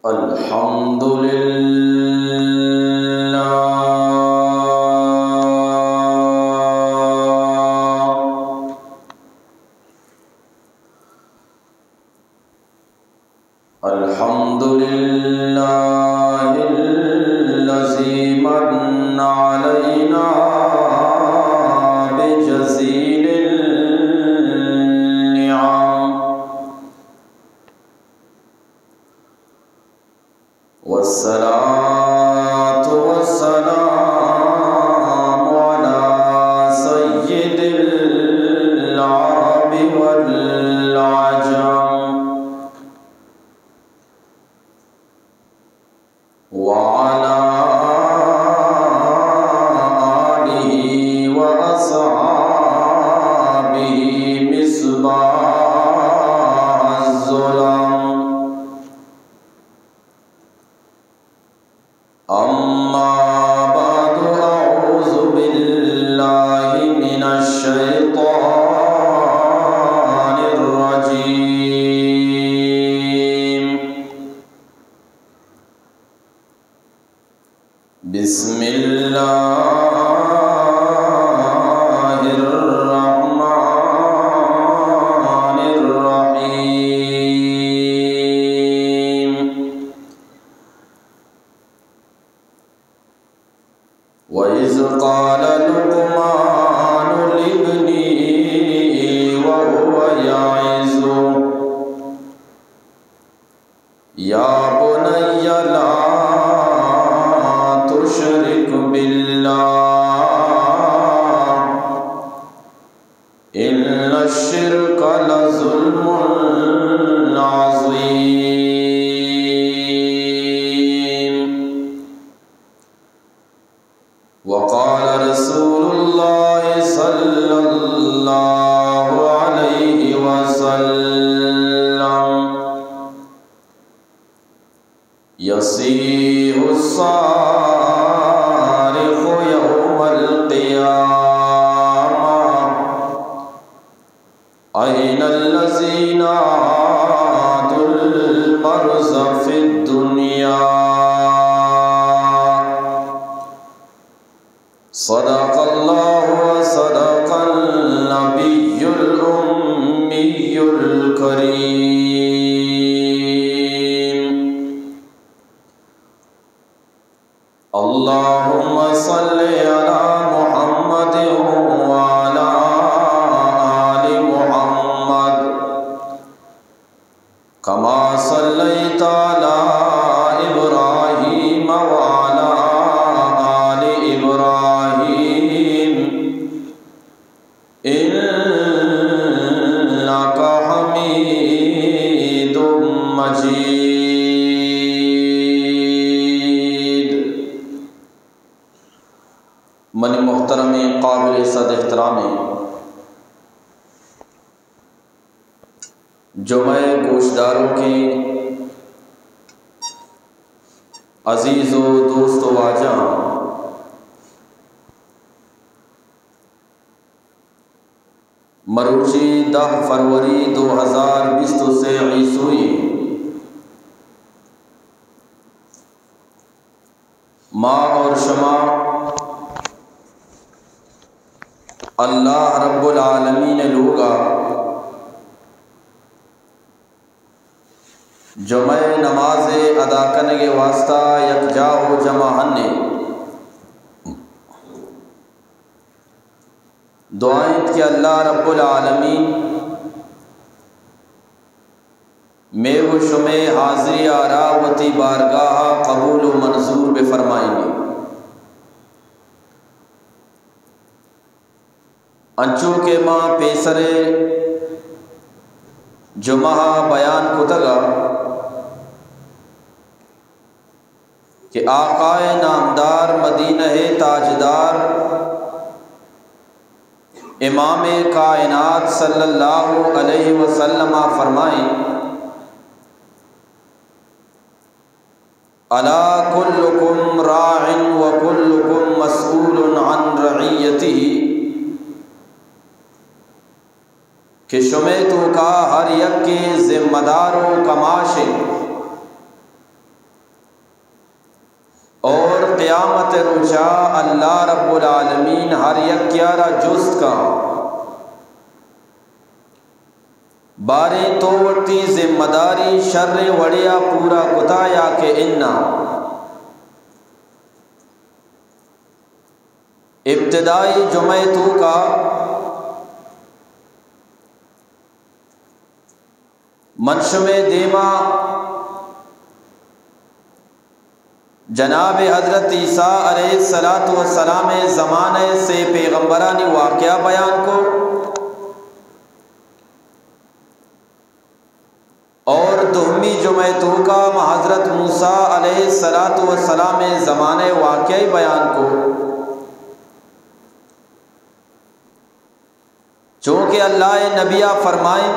الحمد لله. الحمد لله الذي من علينا بجزيل النعم. والصلاة والسلام على سيد العرب والعجم، وعلى آله وأصحابه مصباح الظلم. أما بعد، أعوذ بالله من الشيطان الرجيم. بسم الله الرحمن الرحيم. وإذ قال لقمان لابنه وهو يعظه يا بني لا تشرك بالله إن الشرك لظلم عظيم. وقال رسول الله صلى الله عليه وسلم: يصيح الصارخ يوم القيامة: أين الذين أعادوا المرز في الدنيا؟ صدق الله وصدق النبي الأمي الكريم. اللهم صل على محمد وعلى آل محمد كما صليت على إبراهيم وعلى آل إبراهيم إنك حميد مجيد. منی محترمیں، قابل صد احترامیں جمعہ ءِ گوشداروکیں عزیز و دوست و واجہاں، مروچی دہ فروری دو ہزار بیست و سے عیسوی، ما اور شما اللہ رب العالمین ءِ لوگ ءَ جمعہ ءِ نماز ءِ ادا کنگ ءِ واسطہ یکجاہ و جمع ہنیں۔ دعا انت کہ اللہ رب العالمین مئے و شمئے حاضری ءَ را وتی بارگاہ ءَ قبول و منظور بہ فرمائینی۔ انچو کہ ما پیسر ءِ جمعہ ءَ بیان کتگ ءَ کہ آقائے نامدار، مدینہ ءِ تاجدار، امام کائنات صلی اللہ علیہ وسلم ءَ فرمائیں: ألا كلكم راع وكلكم مسؤول عن رعيته، کہ شمئے توکا ہر یکے ذمہ دار و کماش انت، قیامت روچا اللہ رب العالمین ہر یکیا را جست کا، باریں تو وتی ذمہ داری شر وڑیا پورا کتا یا کہ انا؟ ابتدائی جمعہ توکا من شمے دیما جناب حضرت عیسیٰ علیہ الصلوۃ والسلام زمانہ سے پیغمبرانی واقعہ بیان کو، اور دومی جمعہ توکا ما حضرت موسیٰ علیہ الصلوۃ والسلام زمانہ واقعہ بیان کو۔ چونکہ اللہ نبیا فرمائیں،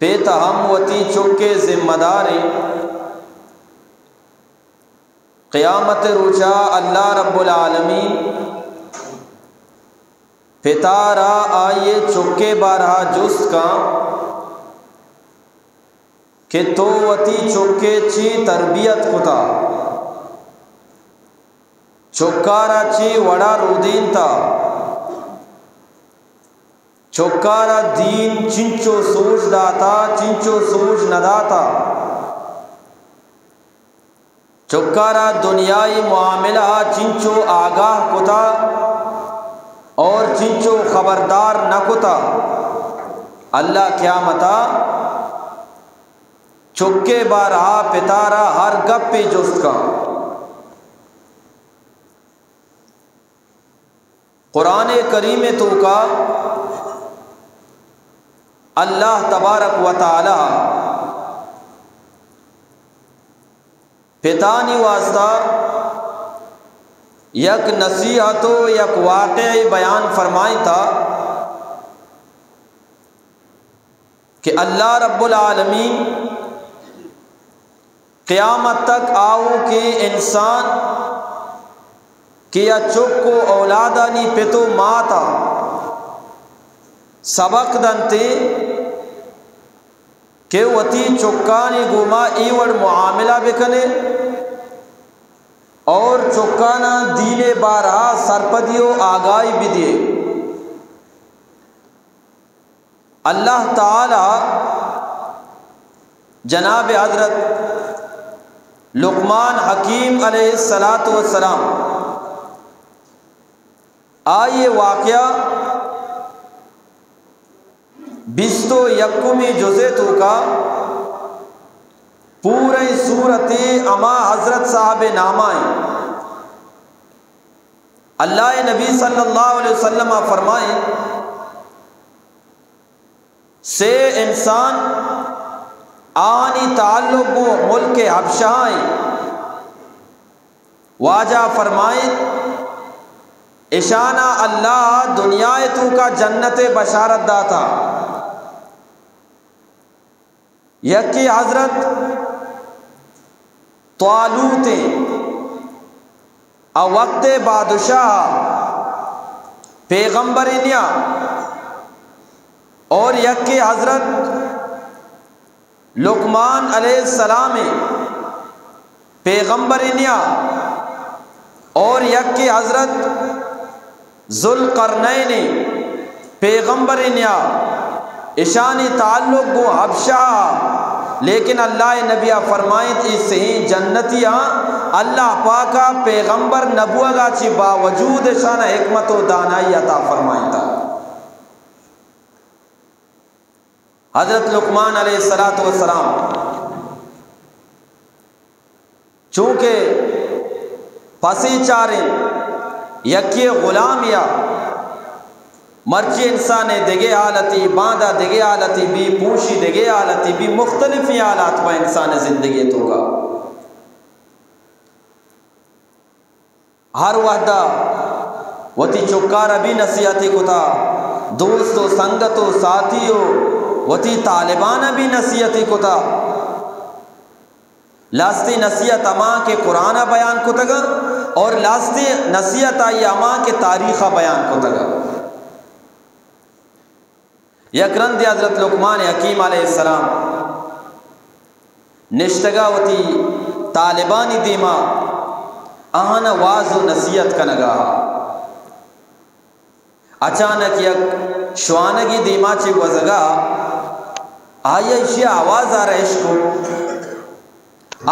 پت ہم وتی چکے ذمہ داریں۔ قیامت روچا اللہ رب العالمین پتارا آئیے چکے بارہا جست کاں کہ تو وتی چکے چی تربیت کتا، چکارا چی وڑا رودینتا، چکارا دین چنچو سوج داتا، چنچو سوج نداتا، چکارا دنیائی معاملہ چنچو آگاہ کتا اور چنچو خبردار نہ کتا۔ اللہ قیامتا چکے بارہا پتارا ہر گپے جست کا۔ قرآن کریم توکا اللہ تبارک و تعالی پتانی واسطہ یک نصیحت و یک واقعے بیان فرمائیں تا کہ اللہ رب العالمین قیامت تک آؤکیں انسان کہ یا چک و اولادانی پت و ماتا سبق دنتے کہ وتی چکانی گوما ای وڑ معاملہ بکنے اور چکانا دین بارہا سرپدی و آگاہی بدیے۔ اللہ تعالی جناب حضرت لقمان حکیم علیہ الصلوۃ والسلام آئیے واقعہ بیست و یکمی جزء توکا پوریں سورت ہما حضرت صاحب نامائیں۔ اللہ نبی صلی اللہ علیہ وسلم فرمائیں، سے انسان آنی تعلق گوں ملک حبشہ ایں۔ واجہ فرمائیں، اشانا اللہ دنیا توکا جنت بشارت داتا۔ یکی حضرت طالوت ایں، آ وقت بادشاہ پیغمبر نیا، اور یکی حضرت لقمان علیہ السلام پیغمبر نیا، اور یکی حضرت ذوالقرنین پیغمبر نیا، اشانی تعلق گوں حبشہ، لیکن اللہ نبی فرمائیت، ای سہیں جنتی آں، اللہ پاکا پیغمبر نبوگا چی باوجود اشانا حکمت و دانائی عطا فرمائیتا۔ حضرت لقمان علیہ الصلوۃ والسلام چونکہ پسیں چاریں یکے غلام یا مرچی انسان دگہ حالتی، باندا دگہ حالتی بی، پوشی دگہ حالتی بی، مختلفیں حالات با انسان زندگی توکا۔ ہر وہدا وتی چکارا بھی نصیحتی کتا، دوست و سنگت و ساتھی و وتی طالبانا بھی نصیحتی کتا۔ لاستی نصیحت ہما کہ قرآن بیان کتگا اور لاستی نصیحت آئی ہما کہ تاریخ بیان کتگا۔ یک رندے حضرت لقمان حکیم علیہ السلام نشتگا وتی طالبانی دیما آہانا واز و نصیحت کنگا۔ اچانک یک شوانگی دیما چہ گوزگا، آئی ایشی آواز آرا اشکو۔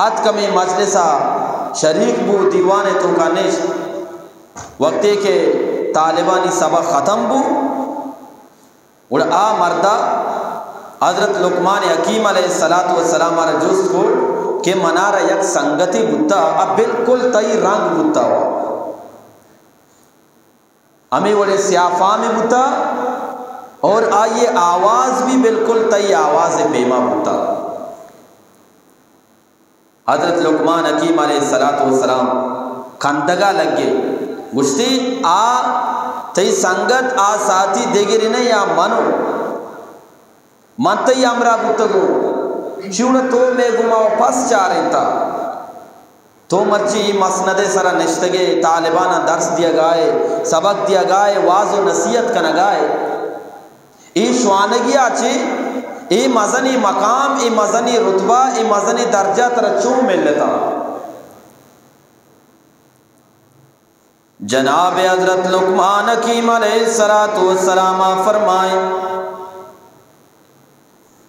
آتک ہمے مجلس ء شریک بو، دیوان ء توکا نشت۔ وقتے کہ طالبانی سبق ختم بو، گڑا آ مردا حضرت لقمان حکیم علیہ الصلوۃ والسلام ء را جست کو کہ منارا یک سنگتے بوتا، آ بالکل تئی رنگ بوتا، ہمے وڑے سیاہ فامے بوتا اور آئی آواز بھی بالکل تئی آواز پیما بوتا۔ حضرت لقمان حکیم علیہ الصلوۃ والسلام کندگا لگے، گوشتی، آ تئی سنگت، آ ساتھی دگرے نہ یا منو، من تئی ہمراہ بوتگوں، چوڑا تو مے گما و پس چارینتا، تو مرچی ای مسند سرا نشتگے، طالبانا درس دیگائے، سبق دیگائے، واز و نصیحت کنگائے۔ اے شوانگی ء چے، اے مزنیں مقام، اے مزنیں رتبہ، اے مزنیں درجہ ترا چون ملتا؟ جناب حضرت لقمان حکیم علیہ الصلوۃ والسلام فرمائیں،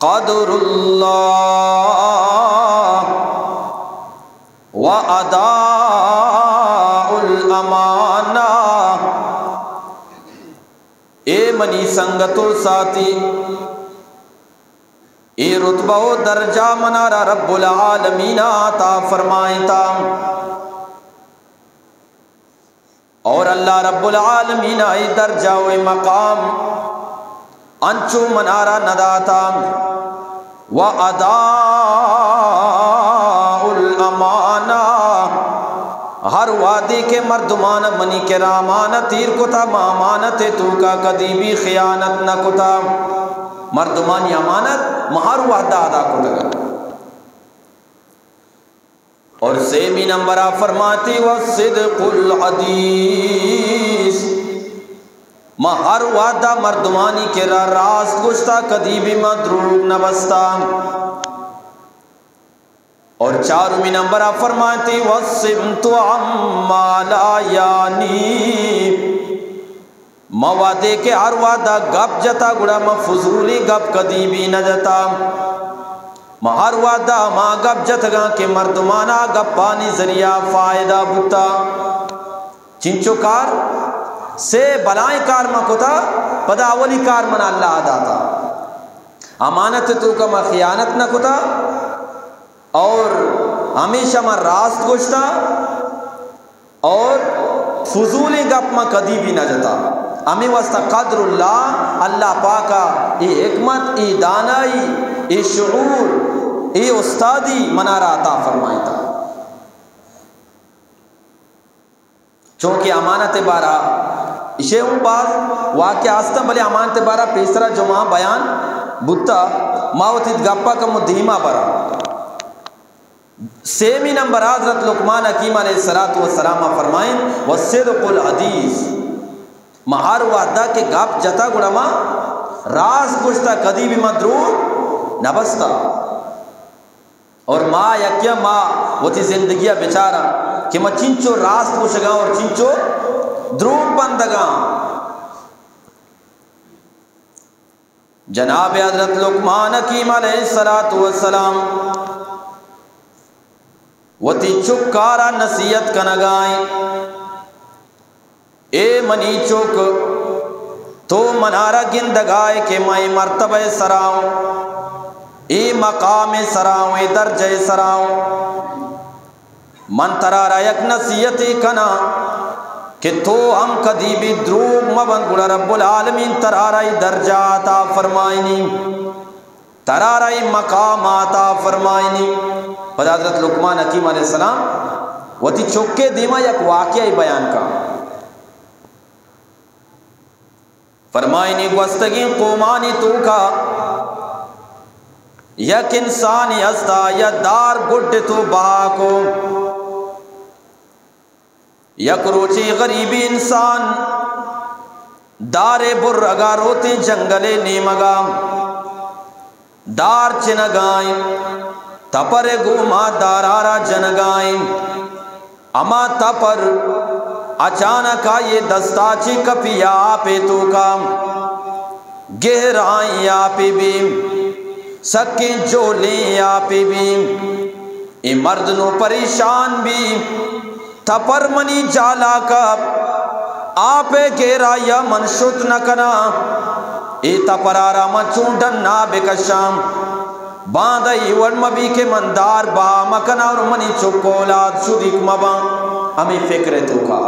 قدر اللہ و اداء الامانہ۔ اے منی سنگت و ساتھی، اے رتبہ و درجہ منارا رب العالمین عطا فرمائتا۔ اور اللہ رب العالمین اے درجہ و اے مقام انچو منارا نداتا۔ و اداء الامانہ، ہر وہدے کہ مردمان منی کرا امانت ایر کتا، ما امانت توکا کدی بھی خیانت نہ کتا۔ مردمانی امانت ما ہر وہدا ادا کتگا۔ اور سیمی نمبر آ فرماتی، و صدق الحدیث، ما ہر وہدا مردمانی کرا راست گوشتا، کدی بھی ما دروگ نہ بستا۔ اور چارمی نمبر آ فرماتی، و صمت عما لا یعنی، ما وہدے کہ ہر وہدا گپ جتا، گڑا ما فضولی گپ کدی بھی نہ جتا۔ ما ہر وہدا ہما گپ جتگاں کہ مردمانا گپانی ذریعہ فائدہ بوتا۔ چنچو کار، سے بلائیں کار ما کتا، پدا اولی کار منا اللہ داتا۔ امانت توکا ما خیانت نہ کتا اور ہمیشہ ما راست گوشتا۔ اور فضولیں گپ ما کدی بھی نہ جتا۔ ہمے واسطہ قدر اللہ، اللہ پاکا اے حکمت، اے دانائی، اے شعور، اے استادی منارا عطا فرمائیتا۔ چونکہ امانت بارا اشے ہوں باز واقعہ ہستن، بلے امانت بارا پیسرا جمعہ بیان بوتا، ما وتی گپا کمو دیما برا۔ سیمی نمبر حضرت لقمان حکیم علیہ الصلوۃ والسلام فرمائیں، و صدق الحدیث، ما ہر وہدا کہ گپ جتا گڑا ما راست گوشتا، کدی بھی ما دروگ نہ بستا۔ اور ما یکیا ما وتی زندگیا بچارا کہ ما چنچو راست گوشگا اور چنچو دروگ بندگا۔ جناب حضرت لقمان حکیم علیہ الصلوۃ والسلام وتی چکارا نصیحت کنگائیں، اے منی چک، تو منارا گندگائے کہ مئے مرتبہ سراؤں، اے مقام سراؤں، اے درجہ سراؤں۔ من ترارا یک نصیحتے کناں کہ تو ہم کدی بھی دروگ مبند، گڑا رب العالمین ترارا اے درجہ عطا فرمائنی، ترارا اے مقام عطا فرمائنی۔ پدا حضرت لقمان حکیم علیہ السلام وتی چکے دیما یک واقعہ بیان کا۔ فرمائنی، گوستگیں قومانی توکا یک انسانی ہستا، یا دار گڈ تو بہا کو۔ یک روچے غریبی انسان دارے برگا روتیں جنگلے نیمگا دار چنگائیں۔ تپر ءِ گوما دارا را جنگائیں۔ ہما تپر اچانک آئی دستا چی کپی آپے توکا۔ گہرائیں آپے بی، سکیں جہلیں آپے بی۔ اے مرد نوں پریشان بی، تپر منی جالا کپ، آپ ءِ گہرائی ءَ من شت نہ کناں۔ اے تپرا را من چوں ڈنا بکشاں؟ باندا اے وڑ مہ بی کہ من دار بہا مہ کناں اور منی چک اولاد شدیک مہ باں۔ ہمے فکر ءِ توکا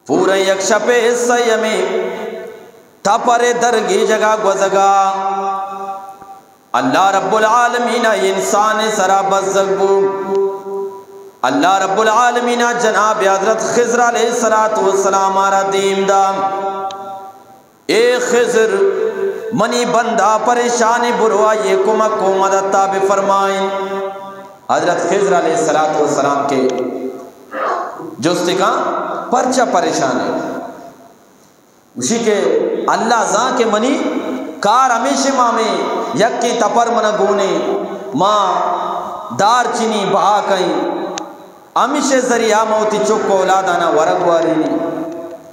پورا یک شپے حصہ ہمے تپر ءِ درگیجگا گوزگا۔ اللہ رب العالمین ءَ انسان ءِ سرا بزگ بو۔ اللہ رب العالمین ءَ جناب حضرت خضر علیہ الصلوۃ والسلام ءَ را دیم دا۔ اے خضر، منی بندہ پریشان، برو آئی کمک و مدد تا بفرمائیں۔ حضرت خضر علیہ الصلوۃ والسلام کہ جست کاں، پرچا پریشان ئے؟ گوشی کہ اللہ زان کہ منی کار ہمیش، ما ہمے یکیں تپر منا گونے، ما دار چینی بہا کئیں، ہمیش ذریعہ ما وتی چک اولادانا ورگ وارینی،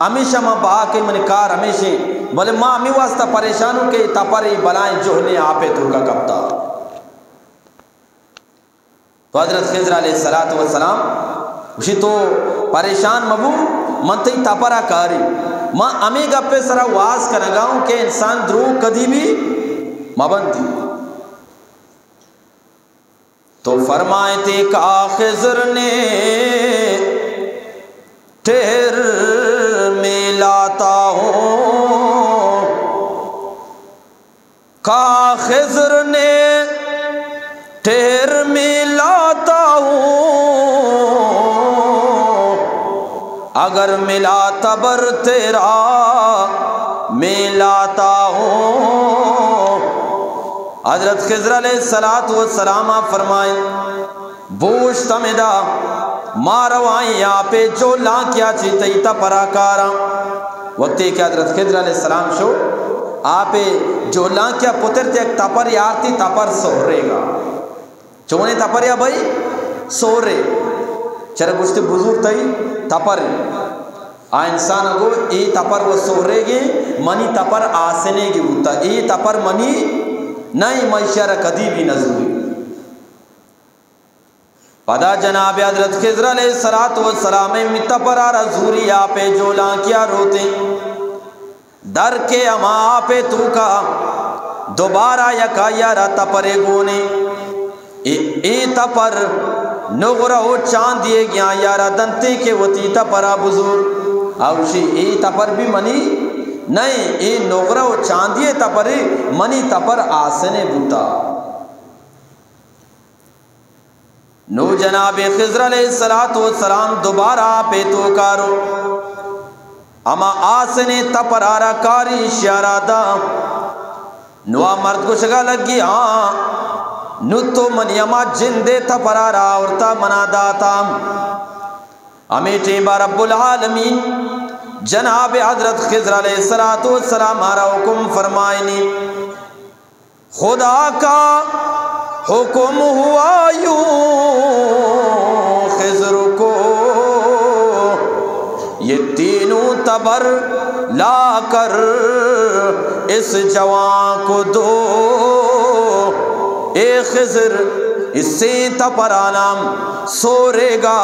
ہمیش ما بہا کئیں، منی کار ہمیش، بلے ما ہمے واسطہ پریشان اوں کہ تپر ای بلائیں جہلیں آپے توکا کپتا۔ تو حضرت خضر علیہ الصلوۃ والسلام گوشی، تو پریشان مبو، من تئی تپرا کاری۔ من ہمے گپے سرا واز کنگا اوں کہ انسان دروگ کدی بھی مبندی۔ تو فرمائتے کہ خضر نے ٹھہر میں لاتا ہوں، کا خضر نے ٹھہر میں لاتا ہوں، اگر ملا تبر تیرا میں لاتا ہوں۔ حضرت خضر علیہ الصلوۃ والسلام فرمائیں، بوشت ہمدا، ما روائیں آپے جولانکیا چی تئی تپرا کاراں۔ وقتی کہ حضرت خضر علیہ السلام شو، آپے جولانکیا پترت، یک تپر یارتی، تپر سہرے گا۔ چونے تپر یا بھائی؟ سہرے۔ چرا گوشتے بزور تئی تپر۔ آ انسان گو، اے تپر و سہرے گے، منی تپر آسنے گے بوتا، اے تپر منی نہ، من ایشی را کدی بھی نہ زوری۔ پدا جناب حضرت خضر علیہ الصلوۃ والسلام ہمے تپرا را زوری آپے جولانکیا روتے۔ در کے ہما آپے توکا دوبارہ یک آئی را تپرے گونے۔ اے، اے تپر نغرہ و چاندیے گیا آئی را دنتے کہ وتی تپرا بزور۔ اوشی اے تپر بھی منی نئے، اے نغرہ و چاندیے تپرے، منی تپر آسنے بوتا۔ نو جناب خضر علیہ الصلوۃ والسلام دوبارہ آپے توکا رو، ہما آسنے تپرا را کاری، ایشیا را دا۔ نو آ مرد گوشگا لگی، ہاں، نو تو منی ہما جندے تپرا را آورتا منا داتا۔ ہمے ٹیما رب العالمین جناب حضرت خضر علیہ الصلوۃ والسلام را حکم فرمائنی۔ خدا کا حکم ہوا یوں خضر کو، یہ تینوں تبر لا کر اس جوان کو دو۔ اے خضر، اے سیں تپراناں سورے گا،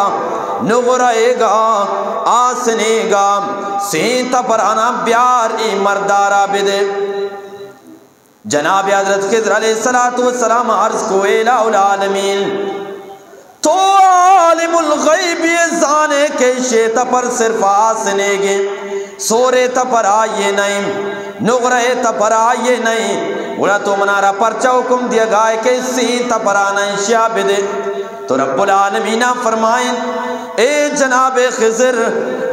نغرے گا، آسنے گا، سیں تپراناں بیار اے مردارا بدے۔ جناب حضرت خضر علیہ الصلوۃ والسلام عرض کو، اے الہ العالمین، تو عالم الغیب، یہ زانے کہ شے تپر صرف آسنے گے، سورے تپر آئیے نہیں، نغرے تپر آئیے نہیں، گڑا تو منارا پرچا حکم دیا گائے کہ سی تپرانہ شیا بدے۔ تو رب العالمین فرمائیں، اے جناب خضر،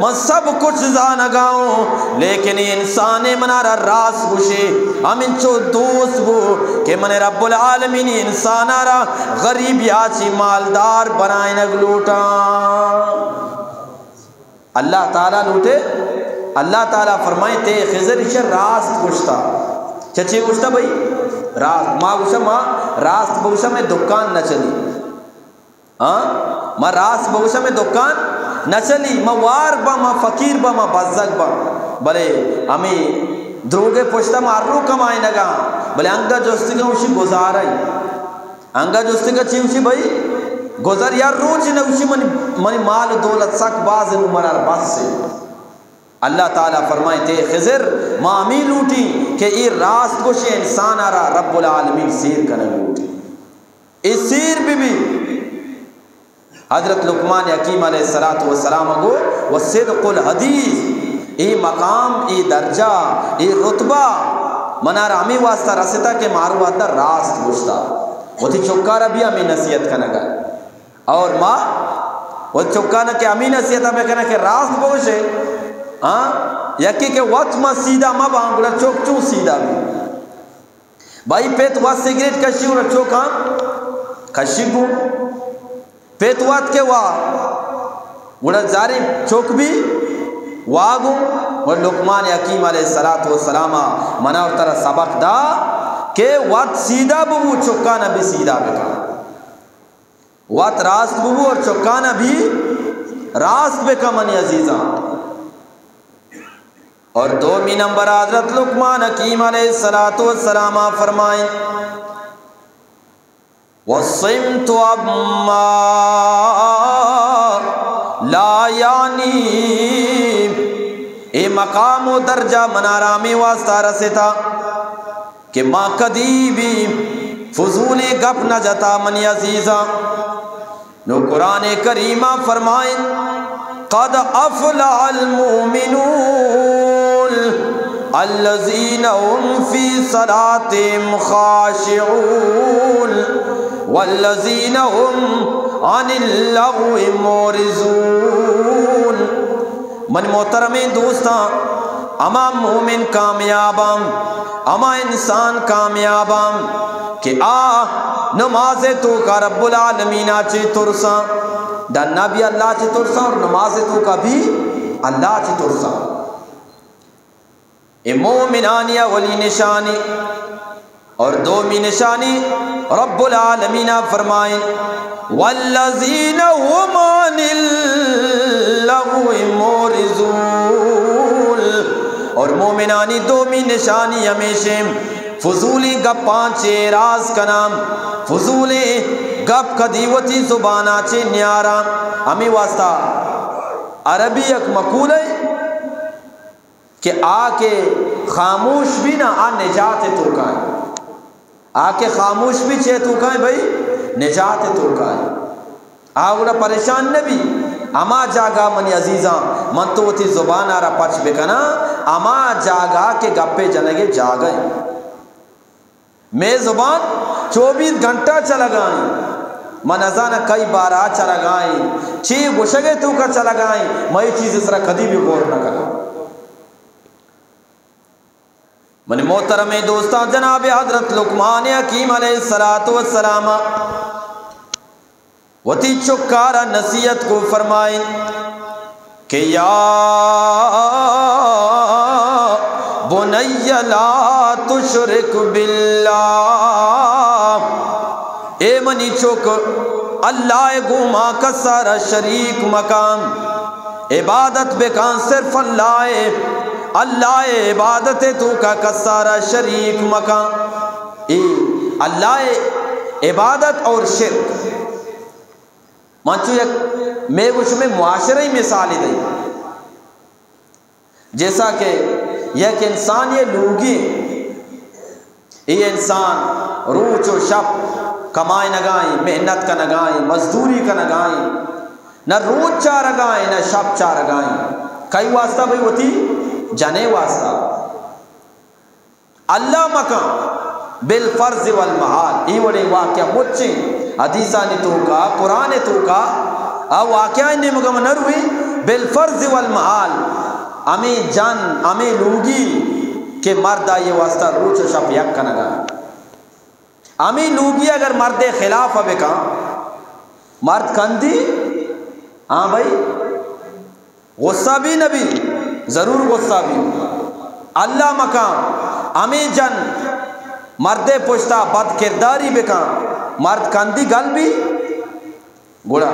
من سب کچھ زانگا اوں، لیکن اے انسان منارا راست گوشے، ہمینچو دوست بو کہ من رب العالمین انسانارا غریبیا چی مالدار بنائنگ لوٹاں۔ اللہ تعالی لوٹے، اللہ تعالی فرمائیں، تے خضر ایشی راست گوشتا۔ چچے گوشتا بھائی؟ راست، ما گوشاں، ما راست بگوشاں، مئے دکان نہ چلی۔ ہاں؟ ما راست بگوشاں، مئے دکان نہ چلی، ما وار باں، ما فقیر باں، ما بزگ باں، بلے ہمے دروگے پشتا ما ہر رو کمائینگا، بلے انگا جستگا اوشی گزارہ ای۔ انگا جستگا چی اوشی بھئی؟ گزر، یا روچ نہ اوشی منی، منی مال و دولت سک باز نو، منار بس ہے۔ اللہ تعالیٰ فرمائیت، اے خضر، ما ہمے لوٹیں کہ اے راست گوشیں انسان ء را رب العالمین سیر کنگ لوٹی۔ اے سیر بہ بی۔ حضرت لقمان حکیم علیہ الصلوۃ والسلام گو، و صدق الحدیث، اے مقام، اے درجہ، اے رتبہ منارا ہمے واسطہ رستا کہ مارو واسطہ راست گوشتا۔ وتی چکارا بھی ہمے نصیحت کنگا۔ اور ما وت چکانا کہ ہمے نصیحت بکناں کہ راست بگوشے۔ ہاں، یکی کہ وت ما سیدھا مہ باں، گڑا چک چون سیدھا بی؟ بھائی، پت وت سگریٹ کشی، گڑا چک ہم کشی گو۔ پت وت کہ وا، گڑا زاری چک بھی وا گو۔ گڑا لقمان حکیم علیہ الصلوۃ والسلام منا اور ترا سبق دا کہ وت سیدھا ببو، چکانا بھی سیدھا بکن۔ وت راست ببو اور چکانا بھی راست بکن، منی عزیزاں۔ اور دومی نمبر حضرت لقمان حکیم علیہ الصلوۃ والسلام فرمائیں، والصمت عما لا یعنی، اے مقام و درجہ منارا ہمے واسطہ رستا کہ ما کدی بھی فضولیں گپ نہ جتا، منی عزیزاں۔ نو قرآن کریم فرمائیں، قد افلح المؤمنون الذين هم في صلاتهم خاشعون والذين هم عن اللغو معرضون۔ من محترمیں دوستاں، ہما مومن کامیاباں، ہما انسان کامیاباں کہ آ نماز توکا رب العالمینا چے ترساں، ڈنا بھی اللہ چے ترساں اور نماز توکا بھی اللہ چے ترساں۔ اے مومنانی اولی نشانی۔ اور دومی نشانی، رب العالمین فرمائیں، والذین هم عن اللغو معرضون، اور مومنانی دومی نشانی ہمیشیں فضولی گپاں چے راز کناں، فضولی گپ کدی وتی زبانا چے نیاراں۔ ہمے واسطہ عربی یک مقولہ کہ آ کہ خاموش بی نا، آ نجات توکائیں۔ آ کہ خاموش بی چے توکائیں بھئی؟ نجات توکائیں۔ آ گڑا پریشان نہ بی۔ ہما جاگہ منی عزیزاں، من تو وتی زبان آرا پچ بکناں، ہما جاگہ کہ گپے جنگے جاگہ ایں۔ مئے زبان چوبیس گھنٹہ چلگائیں۔ من نزاناں کئی بارا چلگائیں، چی گوشگے توکا چلگائیں، مئے چیز سرا کدی بھی غور نہ کناں۔ منی محترمیں دوستاں، جناب حضرت لقمان حکیم علیہ الصلوۃ والسلام وتی چکارا نصیحت کو فرمائیں کہ یا بنی لا تشرک باللہ، اے منی چک، اللہ گوما کسارا شریک مکان، عبادت بکان صرف اللہ، اللہ عبادت توکا کسارا شریک مکان۔ اے اللہ عبادت اور شرک من چو یک مئے گو شمئے معاشرہ ءِ مثالے دئیں۔ جیسا کہ یک انسان یہ لوگی، اے انسان روچ و شپ کمائنگائیں، محنت کنگائیں، مزدوری کنگائیں، نہ روچ چارگائیں، نہ شپ چارگائیں۔ کئی واسطہ بھئی؟ وتی جنے واسطہ۔ اللہ مکن، بالفرض والمحال۔ اے وڑیں واقعہ مچیں حدیثانی توکا، قرآن توکا، آ واقعہ نیمگا نہ روی، بالفرض والمحال۔ ہمیں جن، ہمیں لوگی کہ مرد آئی واسطہ روچ و شپ یک کنگا۔ ہمیں لوگی اگر مرد خلاف بکن، مرد کندی، ہاں بھائی، غصہ بھی نبی، ضرور غصہ بھی۔ اللہ مکان، ہمیں جن، مردے پشتا بد کرداری بکن، مرد کندی گل بی، گڑا،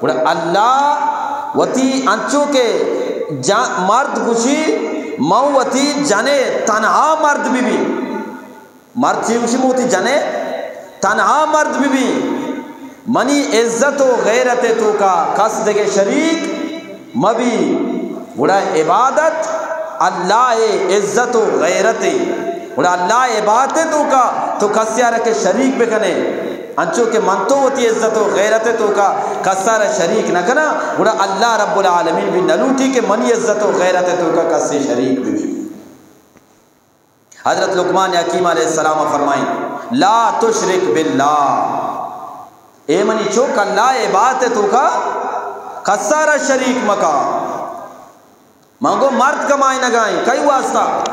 گڑا اللہ وتی انچو کہ جا-، مرد گوشی، من وتی جنے تنہا مرد بی بی۔ مرد چی گوشی؟ من وتی جنے تنہا مرد بی بی۔ منی عزت و غیرت توکا کس دگہ شریک مبی۔ گڑا عبادت اللہ ءِ عزت و غیرت ءِ۔ گڑا اللہ ءِ عبادت ءِ توکا تو کسے آرا کہ شریک بکنے، انچو کہ من تو وتی عزت و غیرت ءِ توکا کسارا شریک نہ کناں، گڑا اللہ رب العالمین بھی نہ لوٹی کہ منی عزت و غیرت ءِ توکا کسے شریک بہ بی۔ حضرت لقمان حکیم علیہ السلام فرمائیں، لا تشرک باللہ، اے منی چک، اللہ ءِ عبادت ءِ توکا کسارا شریک مکا۔ من گو مرد کمائینگائیں، کئی واسطہ؟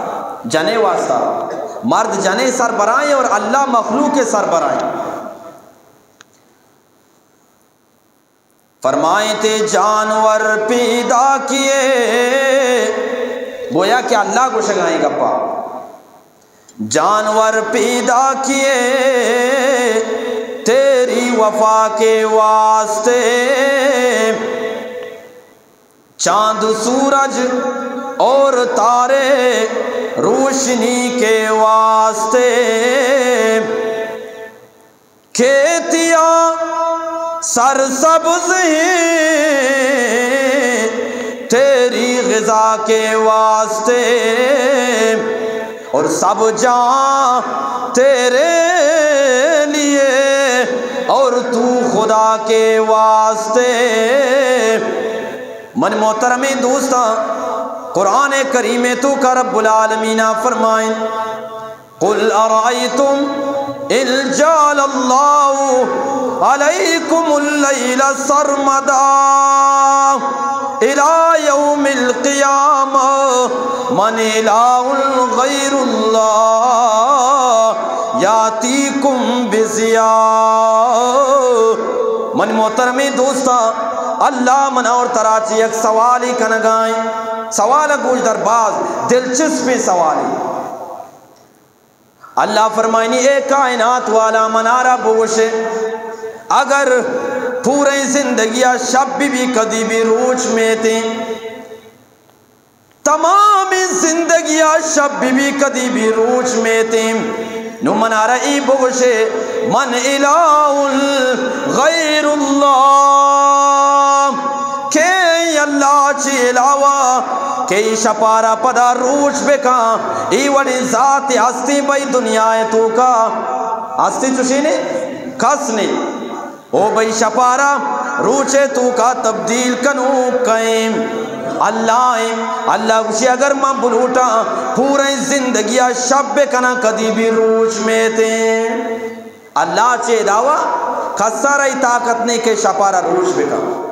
جنے واسطہ۔ مرد جنے سربرائیں اور اللہ مخلوق سربرائیں۔ فرمائیں تے جانور پیدا کیے، گویا کہ اللہ گوشگائیں گپا، جانور پیدا کیے تیری وفا کے واسطے، چاند سورج اور تارے روشنی کے واسطے، کھیتیاں سرسبز ہیں تیری غذا کے واسطے، اور سب جہاں تیرے لیے اور تو خدا کے واسطے۔ من محترمیں دوستاں، قرآن کریم ءِ توکا رب العالمین فرمائیں، قل أرأيتم إن جعل الله عليكم الليل سرمدا إلى يوم القيامة من إله غير الله يأتيكم بضياء۔ من محترمیں دوستاں، اللہ منا اور ترا چہ یک سوالے کنگائیں۔ سوال گوش دار، باز دلچسپیں سوالے۔ اللہ فرمائنی، اے کائنات والا، منارا بگوشے، اگر پوریں زندگیا شپ بہ بی، کدی بہ روچ میتیں، تمامیں زندگیا شپ بہ بی، کدی بہ روچ میتیں، نو منارا اے بگوشے، من إله غير الله، کئے اللہ چہ علاوہ کہ اے شپارا پدا روچ بکاں؟ اے وڑیں ذاتے ہستیں بھئی دنیا ءِ توکا؟ ہستیں چوشیں نے؟ کس نے۔ او بھئی، شپارا روچ ءِ توکا تبدیل کنوک کئے؟ اللہ ایں۔ اللہ گوشی، اگر من بلوٹاں پوریں زندگیا شپ بکناں، کدی بہ روچ میتیں۔ اللہ چہ علاوہ کسارا اے طاقت نے کہ شپارا روچ بکاں۔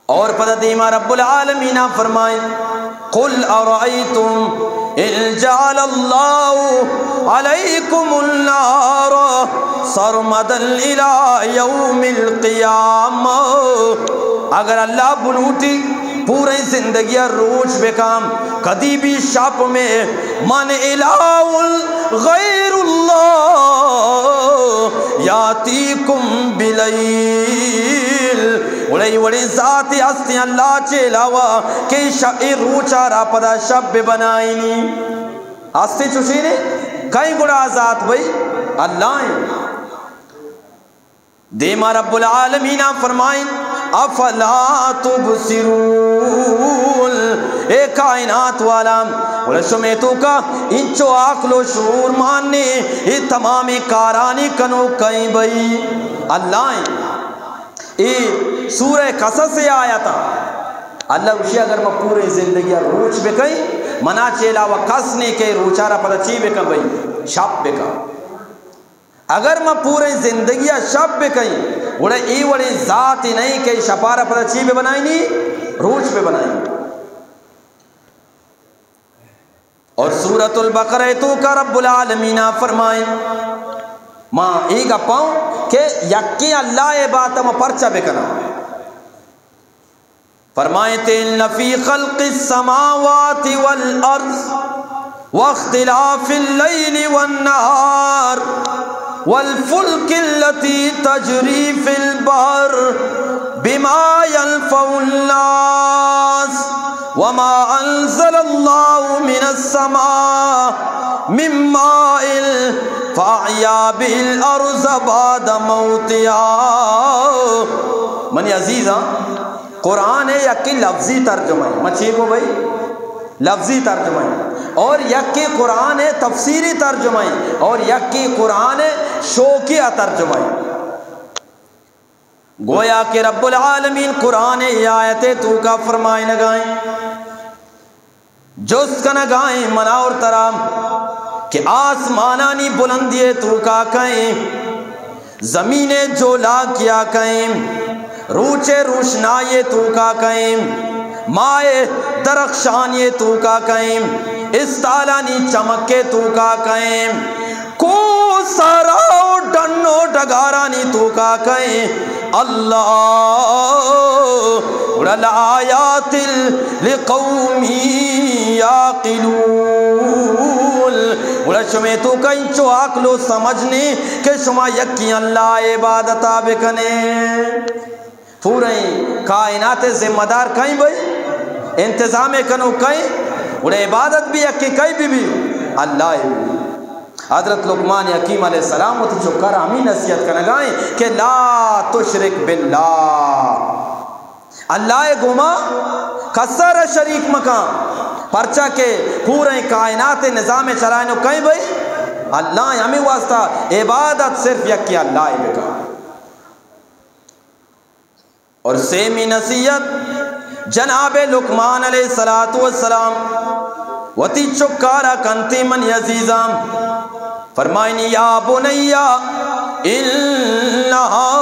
اور پدا دیما رب العالمین فرمائیں، قل أرأيتم إن جعل الله عليكم النهار سرمدا إلى يوم القيامة۔ اگر اللہ بلوٹی پوریں زندگیا روچ بکاں، کدی بہ شپ میں، من إله غير الله يأتيكم بليل، گڑا اے وڑیں ذاتے ہستیں اللہ چہ علاوہ کہ ش-، اے روچارا پدا شپ بہ بنائینی؟ ہستیں چوشیں نے؟ کئے گڑا آ ذات بھئی؟ اللہ ایں۔ دیما رب العالمین فرمائیں، أفلا تبصرون، اے کائنات والا، گڑا شمے توکا انچو عقل و شعور مان نے، اے تمامیں کارانی کنوک کئے بھئی؟ اللہ ایں۔ اے سورہ قصص ءِ آیت ایں۔ اللہ گوشی، اگر من پوریں زندگیا روچ بکئیں، منا چہ علاوہ کس نے کہ روچارا پدا چی بکن بھئی؟ شپ بکن۔ اگر من پوریں زندگیا شپ بکئیں، گڑا اے وڑیں ذاتے نئیں کہ شپارا پدا چی بہ بنائینی؟ روچ بہ بنائینی۔ اور سورۃ البقرہ ءِ توکا رب العالمین فرمائیں، ما اے گپاں کہ یکیں اللہ ءِ عبادت ما پرچا بکناں؟ فرمائیں تے، إن في خلق السماوات والأرض واختلاف الليل والنهار والفلك التي تجري في البحر بما ينفع الناس وما أنزل الله من السماء من ماء فأحيا به الأرض بعد موتها۔ منی عزیزاں، قرآن ءِ یکے لفظی ترجمہ اِنت۔ من چی گو بھائی؟ لفظی ترجمہ اِنت۔ اور یکے قرآن ءِ تفسیری ترجمہ اِنت۔ اور یکے قرآن ءِ شوقیہ ترجمہ اِنت۔ گویا کہ رب العالمین قرآن ءِ آیت ءِ توکا فرمائینگا اِنت، جست کنگا اِنت منا اور ترا کہ آسمانانی بلندی ءِ توکا کئے اِنت، زمین ءِ جولاکیا کئے اِنت، روچ ءِ روشنائی ءِ توکا کئے اِنت، ماہ ءِ درخشانی ءِ توکا کئے اِنت، استالانی چمک ءِ توکا کئے اِنت، کوہ صحرا ءُ ڈن ءُ ڈگارانی توکا کئے اِنت۔ اللہ، گڑا لآیات لقوم یعقلون۔ گڑا شمے توکا انچو عقل ءُ سمجھ نے کہ شما یکیں اللہ ءِ عبادتا بکنے۔ پوریں کائنات ءِ ذمہ دار کئے اِنت بھائی؟ انتظام ءِ کنوک کئے اِنت؟ گڑا عبادت بھی یکے کئے بہ بی؟ اللہ ءِ بہ بی۔ حضرت لقمان حکیم علیہ السلام وتی چکارا ہمے نصیحت کنگا اِنت کہ لا تشرک باللہ، اللہ ءِ گوما کسارا شریک مکن، پرچا کہ پوریں کائنات ءِ نظام ءِ چلائینوک کئے اِنت بھائی؟ اللہ اِنت۔ ہمے واسطہ عبادت صرف یکے اللہ ءِ بکن۔ اور سیمی نصیحت جناب لقمان علیہ الصلوۃ والسلام وتی چکارا کنت اِنت منی عزیزاں، فرمائنی، یا بنی انہا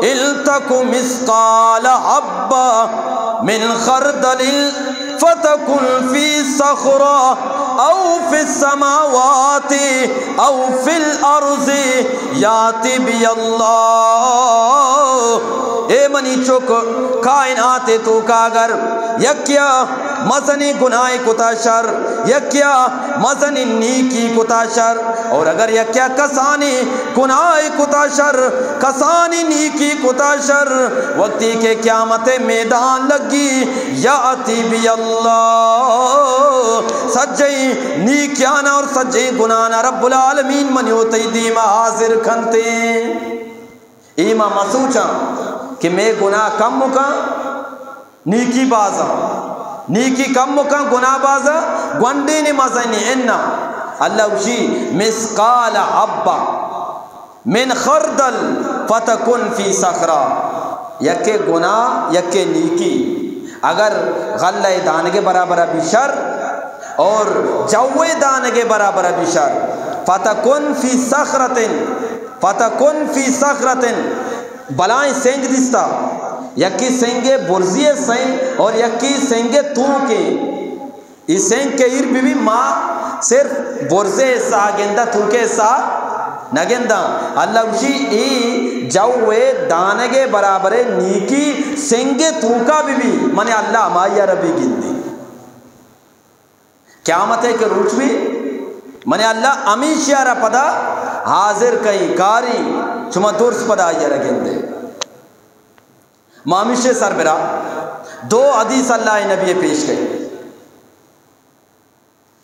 ان تک مثقال حبہ من خردل فتکن فی صخرہ او فی السماوات او فی الارض یات بی اللہ۔ اے منی چک، کائنات ءِ توکا اگر یکیا مزنیں گناہے کتا شر، یکیا مزنیں نیکی کتا شر، اور اگر یکیا کسانیں گناہے کتا شر، کسانیں نیکی کتا شر، وقتی کہ قیامت ءِ میدان لگی، یات بی اللہ، سجہیں نیکیانا اور سجہیں گناہانا رب العالمین منی ءُ تئی دیما حاضر کنت اِنت۔ اے ما مسوچاں کہ مئے گناہ کم مکن، نیکی بازاں، نیکی کم مکن، گناہ بازاں، گونڈیں مزنیں اِنت۔ اللہ گوشی، مثقال حبہ من خردل فتکن فی صخرہ، یکے گناہ، یکے نیکی، اگر غلہ ءِ دانگے برابر بی شر، اور جوے دانگے برابر بی شر، فتکن فی صخرۃ، فتکن فی صخرۃ، بلائیں سنگ دیستا، یکی سنگے برزی ءِ سنگ اور یکی سنگے توکے۔ اے سنگ کہ ایر بہ بی، ما صرف برزے حصہ گنداں، توکے حصہ نہ گنداں۔ اللہ گوشی، اے جوے دانگے برابرے نیکی سنگے توکا بہ بی، من اللہ ہمائی ءَ را بہ گندی۔ قیامت ءِ کہ روچ بی، من اللہ ہمیشی ءَ را پدا حاضر کئی، کاری، شما درس پدا آئی ءَ را گندے۔ ما ہمیشی سربرا دو حدیث اللہ ءِ نبی ءَ پیش کئی۔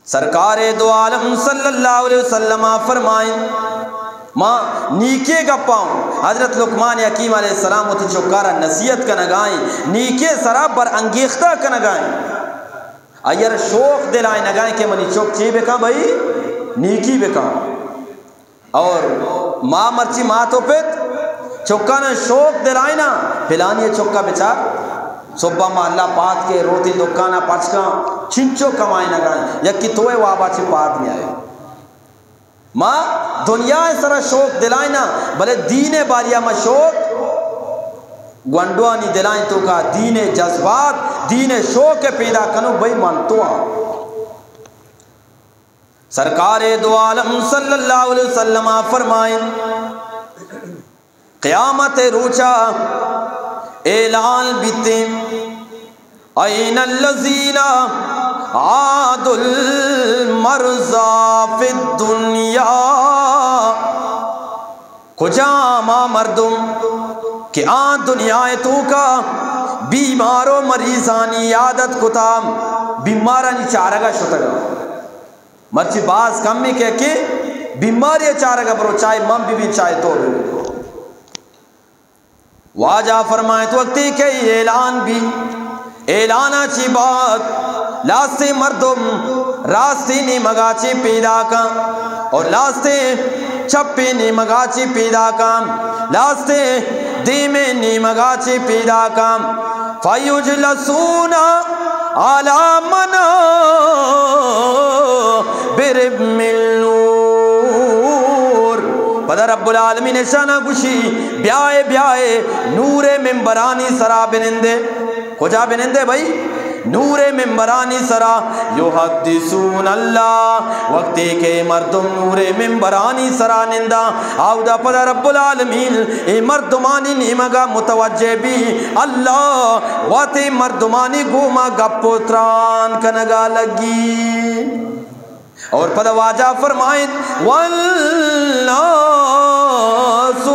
سرکار دو عالم صلی اللہ علیہ وسلم فرمائیں، ما نیکی گپاں، حضرت لقمان حکیم علیہ السلام وتی چکارا نصیحت کنگائیں، نیکی سرا بر انگیختہ کنگائیں۔ آئی ءَ را شوق دلائینگائیں کہ منی چک چی بکن بھئی؟ نیکی بکن۔ اور ما مرچی مات و پت چکانا شوق دلائینا، پلانی چکا بچار، صبح ما اللہ پاد کے روتی دکانا پچ کن، چنچو کمائینگائیں، یکی توئے وابا چی پاد نیائے۔ ما دنیا ءِ سرا شوق دلائینا، بلے دین ءِ باریا ما شوق، گونڈوانی دلائیں توکا دین ءِ جذبات، دین ءِ شوق ءَ پیدا کنو، بھئی من تو آں۔ سرکار دو عالم صلی اللہ علیہ وسلم فرمائیں، قیامت روچا اعلان بیتیں، این الذین عاد المرضى في الدنيا، کجام آ مردم کہ آ دنیا ءِ توکا بیمار و مریضانی عیادت کتا، بیمارانی چارگا شتگا۔ مرچی باز کمی کہ کہ بیماری چارگا برو، چاہے من ببی، چاہے تو ببی۔ واجہ فرمائیت، وقتی کہ اعلان بی، اعلانا چی بعد لاستے مردم راستے نیمگا چی پیدا کن اور لاستے چپے نیمگا چی پیدا کن، لاستے دیمے نیمگا چی پیدا کن۔ فیجلسون علی منابر من نور۔ پدا رب العالمین اشانا گوشی، بیائے، بیائے، نور ممبرانی سرا بنندے۔ کجا بنندے بھائی؟ نور ممبرانی سرا۔ یحدثون اللہ، وقتی کہ مردم نور ممبرانی سرا نندا، آودا پدا رب العالمین اے مردمانی نیمگا متوجہ بی، اللہ وتی مردمانی گوما گپ و تران کنگا لگی۔ اور پدا واجہ فرمائیت، والناس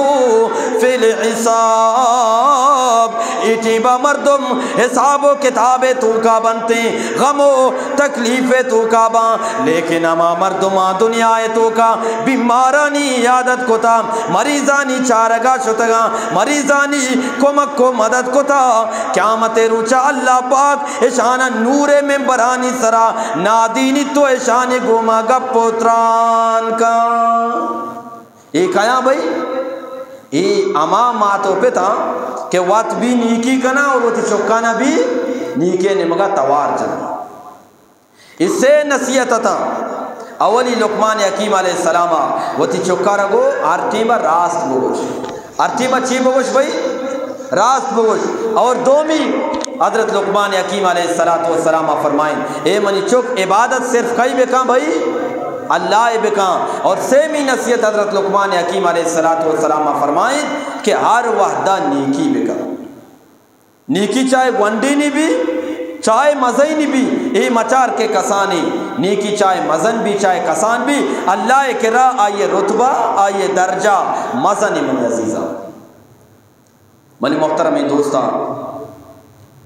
فی الحساب، اے ٹیما مردم حساب و کتاب توکا بنتے، غم و تکلیف توکا باں، لیکن ہما مردماں دنیا توکا بیمارانی عیادت کتا، مریضانی چارگا شتگاں، مریضانی کمک و مدد کتا، قیامت روچا اللہ پاک اشانا نور ممبرانی سرا نادینی تو اشانی گوما گپ و تران کن۔ اے کیا بھائی؟ اے ہما مات و پتا کہ وت بھی نیکی کنا اور وتی چکانا بھی نیکی نیمگا توار جنا۔ اے سے نصیحت اتاں۔ اولی لقمان حکیم علیہ السلام وتی چکارا گو ہر ٹیما راست بگوش۔ ہر ٹیما چی بگوش بھائی؟ راست بگوش۔ اور دومی حضرت لقمان حکیم علیہ الصلوۃ والسلام فرمائیں، اے منی چک، عبادت صرف کئی بکاں بھائی؟ اللہ بکاں۔ اور سیمی نصیحت حضرت لقمان حکیم علیہ الصلوۃ والسلام فرمائیں کہ ہر وحدہ نیکی بکاں۔ نیکی چاہے گونڈینی بی، چاہے مزنی بی، اے مچار کہ کسانی، نیکی چاہے مزن بی، چاہے کسان بی، اللہ کرا آئی رتبہ، آئی درجہ مزنی منی عزیزاں۔ منی محترمیں دوستاں،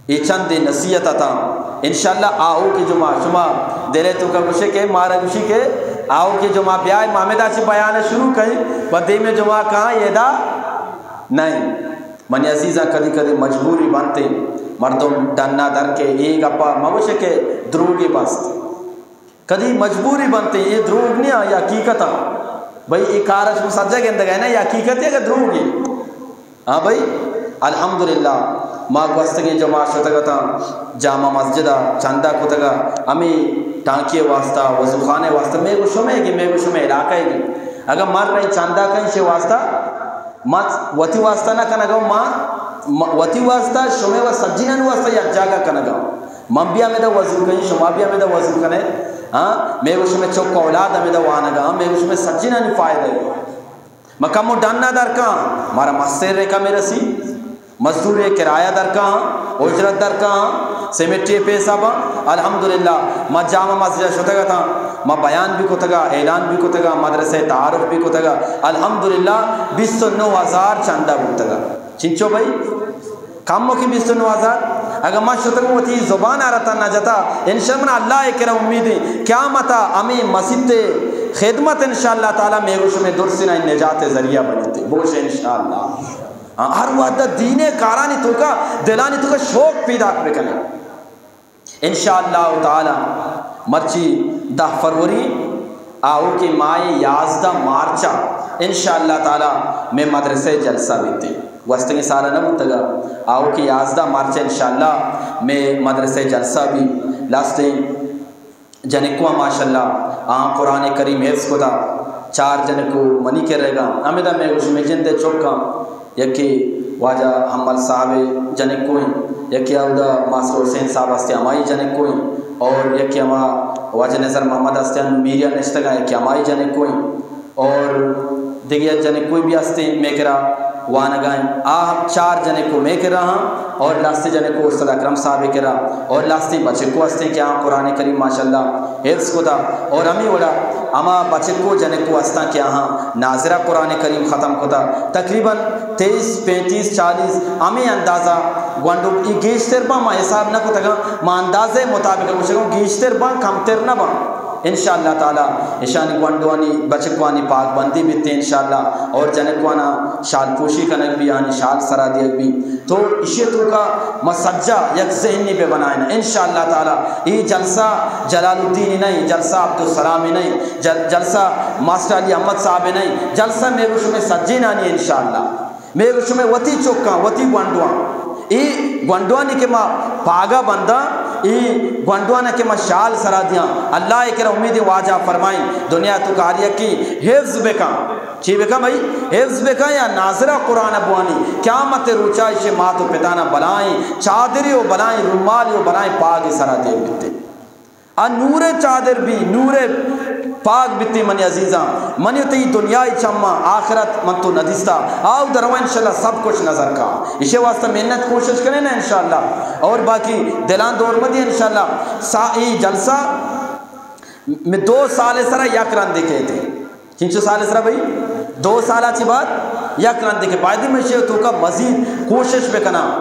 اے چندے نصیحت اتاں۔ انشاءاللہ آؤکیں جمعہ شما دلے توکا گوشے کہ مارا گوشی کہ آؤکیں جمعہ بیائے، ما ہمدا چی بیان شروع کئیں، پہ دیمے جمعہ کاں ادا نہیں۔ منی عزیزاں، کدی کدی مجبوری بنتے، مردم ڈنا در کے، اے گپا مگوشے کہ دروگے بست۔ کدی مجبوری بنتے، اے دروگ نیا، اے حقیقت آ۔ بھئی، اے کارا شما سجا گندگا نا، اے حقیقت ہے کہ دروگے؟ ہاں بھئی، الحمدللہ، ما گوستگیں جمعہ شتگتاں جامع مسجدا چندہ کتگا، ہمیں ٹانکی واسطہ، وضوخانہ واسطہ، میں گو شمے گی، میں گو شمے علاقہ گی۔ اگر مر رہی چندہ کہیں شے واسطہ، ما وتی واسطہ نہ کنگا، ما، ما وتی واسطہ، شمے و سجینانی واسطہ یک جاگہ کنگا۔ من بھی ہمیدا وضو کہیں، شما بھی ہمیدا وضو کنے۔ ہاں، میں گو شمے چک اولاد ہمیدا وانگا، میں گو شمے سجینانی فائدہ ہے۔ ما کمو ڈنا درکاں، مارا مسے رے کمے رسی، مزدورے کرایہ درکاں، اجرت درکاں، سیمٹے پیسہ باں۔ الحمدللہ، ما جامع مسجد شتگتاں، ما بیان بھی کتگا، اعلان بھی کتگا، مدرسہ تعارف بھی کتگا۔ الحمدللہ، بیست و نو ہزار چندہ بوتگا۔ چنچو بھائی؟ کمو کہ بیست و نو ہزار۔ اگر ما شتگوں وتی زبان آرا تن نہ جتا، انشاءاللہ منا اللہ کرا امید ہے، قیامتا ہمیں مسیت خدمت انشاءاللہ تعالی میگو شمے درسنا نجات ذریعہ بنتے۔ بوش انشاءاللہ۔ ہاں، ہر وحدہ دین کارانی توکا، دلانی توکا شوق پیدا بکنے۔ انشاءاللہ تعالی مرچی دہ فروری، آؤکیں ماہ یازدہ مارچا انشاءاللہ تعالی میں مدرسہ جلسہ بیتے۔ گوستگیں سالا نہ بوتگا، آؤکیں یازدہ مارچا انشاءاللہ میں مدرسہ جلسہ بھی لاستے جنکواں ماشاءاللہ، آہاں قرآن کریم حفظ کتا، چار جنکو منی کرگا، ہمیدا میں گوش میں جندے چکاں، یکے واجہ حمل صاحب جنکوئیں، یکے اودا ماسٹر حسین صاحب ہستے ہمائی جنکوئیں، اور یکے ہما واجہ نظر محمد ہستے میریا نشتگا، یکے ہمائی جنکوئیں، اور دگہ یک جنکوئے بھی ہستیں مئے کرا وانگا ایں۔ آ چار جنکو مئے کرا ہاں اور لاستی جنکو استاد اکرم صاحب کرا اور لاستی بچکو ہستیں کہ آ قرآن کریم ماشاءاللہ حفظ کتا اور ہمیں وڑا ہما بچکو جنکو ہستاں کہ آہاں ناظرہ قرآن کریم ختم کتا۔ تقریباً تیئیس، پینتیس، چالیس ہمیں اندازہ گونڈو ای گیشتر باں، ما حساب نہ کتگاں، ما اندازہ مطابق گوشگاں گیشتر باں، کمتر نہ باں۔ انشاءاللہ تعالی اشانی گونڈوانی بچکوانی پاک بندی بیت انشاءاللہ، اور جنکوانا شال پوشی کنگ بی، آنی شال سرا دیگ بی۔ تو اشی توکا ما سجا یک ذہنی بہ بنائیں انشاءاللہ تعالی۔ ای جلسہ جلال الدین نہیں، جلسہ عبدالسلام نہیں، جل-، جلسہ ماسٹر علی احمد صاحب نہیں، جلسہ مئے گو شمئے سجینانی انشاءاللہ۔ مئے گو شمئے وتی چکاں، وتی گونڈواں، ای گونڈوانی کہ ما پاگا بنداں، ای گونڈوانا کہ ما شال سرا دیاں، اللہ ء کرا امید واجہ فرمائیں، دنیا تو کاری کی حفظ بکاں۔ چی بکاں بھائی؟ حفظ بکاں یا ناظرہ قرآن بوانی، قیامت روچا اشی مات و پتانا بلائیں چادری و بلائیں رومالی و بلائیں پاگ سرا دے بیتے۔ آ نور چادر بی، نور پاک بیتی منی عزیزاں۔ منی تئی دنیای چماں، آخرت من تو ندیستا۔ آو درو انشاءاللہ سب کچھ نظر کا۔ اشی واسطہ محنت کوشش کریں نا انشاءاللہ۔ اور باقی دلان دور مدی انشاءاللہ۔ سا-، ای جلسہ میں دو سال سرا یک رندے کہتے۔ چنچو سال سرا بھئی؟ دو سالا چی بعد یک رندے کہ باید میں شے توکا مزید کوشش بکناں۔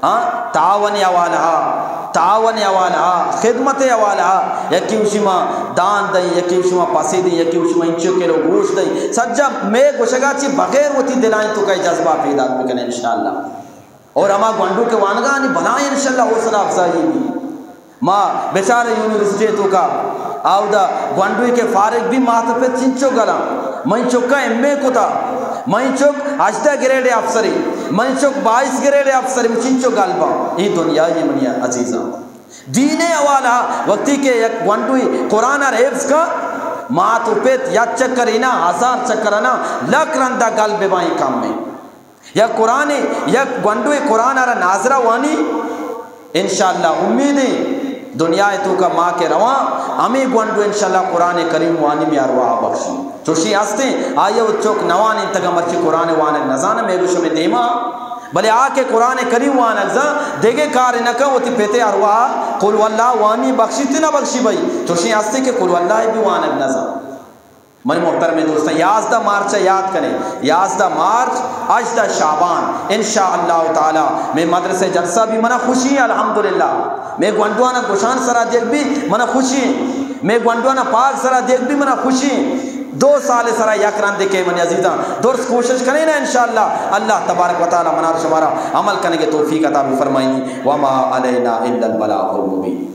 ہاں، تعاون حوالہ، تعاون حوالہ، خدمت حوالہ، یکی اشی ما دان دیں، یکی اشی ما پسی دیں، یکی اشی ما انچو کلو گوشت دیں۔ سجا میں گوشگا چی بغیر وتی دلائیں توکا جذبہ پیدا بکنے انشاءاللہ۔ اور ہما گونڈو کہ وانگانی بلائیں انشاءاللہ حوصلہ افزائی بی۔ ما بچار یونیورسٹی توکا آودا گونڈوے کہ فارغ بی مات پت چنچو گلاں۔ من چکا ایم اے کتا۔ من چک ہژدہ گریڈ افسری۔ من چک بائیس گریڈ افسری۔ من چنچو گل باں۔ ای دنیا یہ منی عزیزاں۔ دین حوالہ وقتی کہ یک گونڈوے قرآن ار حفظ کا، مات و پت یک چکر اینا ہزار چکر انا لک رندا گل ببائیں کم میں۔ یک قرآن، یک گونڈوے قرآن ء را ناظرہ وانی، انشاءاللہ امیدیں دنیا ء توکا ما کہ رواں، ہمے گونڈو انشاءاللہ قرآن کریم وانی می ارواح بخشی۔ چوشی ہستیں، آئی ء چک نوان انتگا مرچی قرآن وانگ نزانہ، مے گوش میں دیما، بلے آ کہ قرآن کریم وانگ زاں، دگہ کار نہ کن، وتی پتے ارواح قل واللہ وانی بخشی تی نہ بخشی بھائی۔ چوشی ہستیں کہ قل واللہ بھی وانگ نزاں۔ منی محترمیں دوستاں، یازدہ مارچ ء یاد کنیں، یازدہ مارچ، ہژدہ شعبان، انشاءاللہ تعالی میں مدرسہ جلسہ بھی منا خوشی ہیں، الحمدللہ۔ میں گونڈوانا گشان سرا دیگ بھی منا خوشی ہیں، میں گونڈوانا پاگ سرا دیگ بھی منا خوشی ہیں۔ دو سال سرا یک رندے کہ منی عزیزاں، درست کوشش کنیں نا، انشاءاللہ اللہ تبارک و تعالی منا شمارا عمل کنگے توفیق عطا بھی فرمائنی۔ وما علینا الا البلاغ المبین۔